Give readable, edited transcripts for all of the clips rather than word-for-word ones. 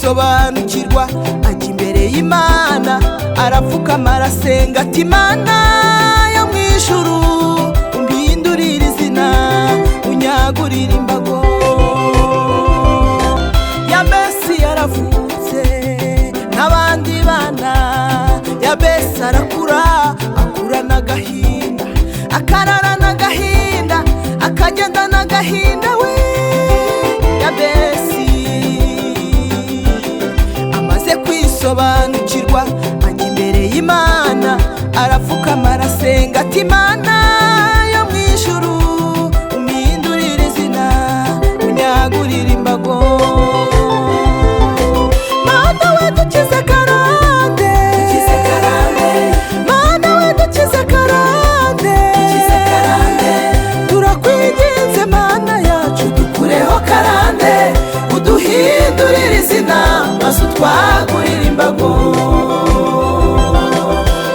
kwisobanukirwa ajya imbere y'Imana arapfukama arasenga ati Imana yo mu ijuru umpindurire izina unyagurire imbago. Yabesi yaravutse n'abandi bana, Yabesi arakura akurana agahinda, akararana agahinda, akagendana agahinda we. Yabesi amaze kwisobanukirwa ajya imbere y'Imana arapfukama arasenga ati Imana yo mu ijuru umpindurire izina unyagurire imbago. Mana we dukize karande, Dukize karande, Mana we dukize karande, dukize karande, turakwinginze Mana yacu dukureho karande, uduhindurire izina maze utwagurire imbago.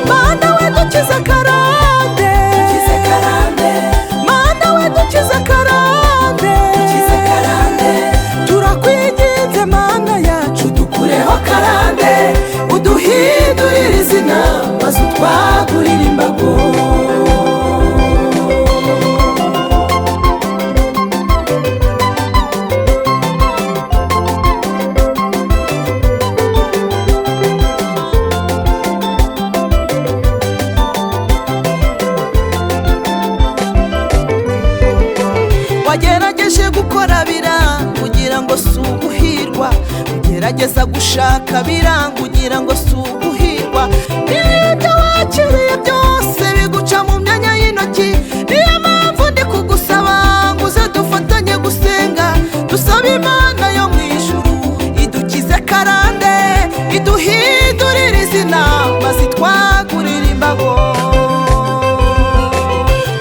Mana we dukize karande, Dukize karande, Mana we dukize karande, dukize karande, turakwinginze Mana yacu dukureho karande, uduhindurire izina maze utwagurire imbago. Wagerageje gukora biranga ugira ngo si uguhirwa, ugerageza gushaka biranga ugira ngo si uguhirwa. N'ibyo wakiriye byose biguca mu myanya y'intoki, niyo mpamvu ndi kugusaba ngo uze dufatanye gusenga, dusabe Imana yo mu ijuru idukize karande, iduhindurire izina maze itwagurire imbago.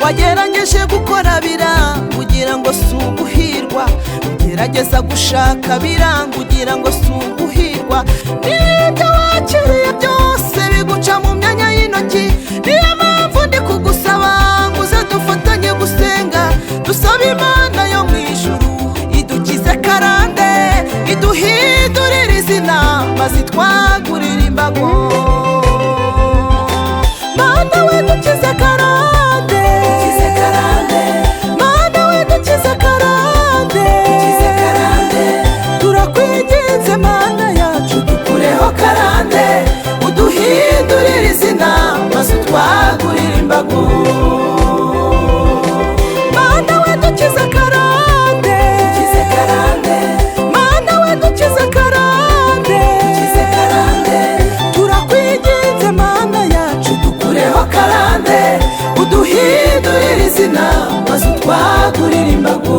Wagerageje gukora biranga ugira ngo si uguhirwa, ugerageza gushaka biranga ugira ngo si uguhirwa. N'ibyo wakiriye byose biguca mu myanya y'intoki, niyo mpamvu ndi kugusaba ngo uze dufatanye gusenga, dusabe Imana yo mu ijuru idukize karande, iduhindurire izina maze itwagurire imbago. Mana we dukize karande, Dukize karande, Mana we dukize karande, dukize karande, turakwinginze Mana yacu dukureho karande, uduhindurire izina maze utwagurire imbago. Mana we dukize karande, Dukize karande, Mana we dukize karande, dukize karande, turakwinginze Mana yacu dukureho karande, uduhindurire izina maze utwagurire imbago.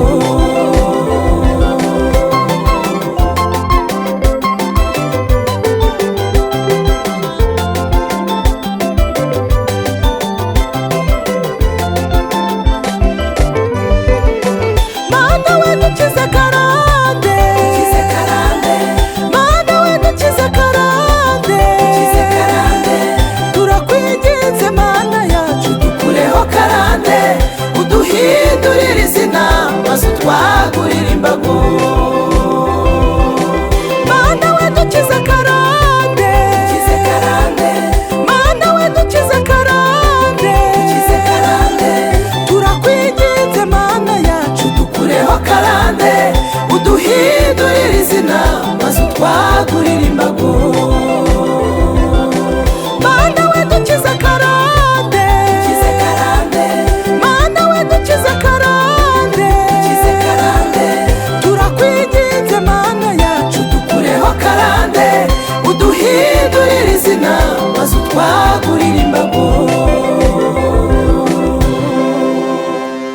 Mana we dukize karande, Dukize karande, Mana we dukize karande, dukize karande, turakwinginze Mana yacu dukureho karande, uduhindurire izina maze utwagurire imbago.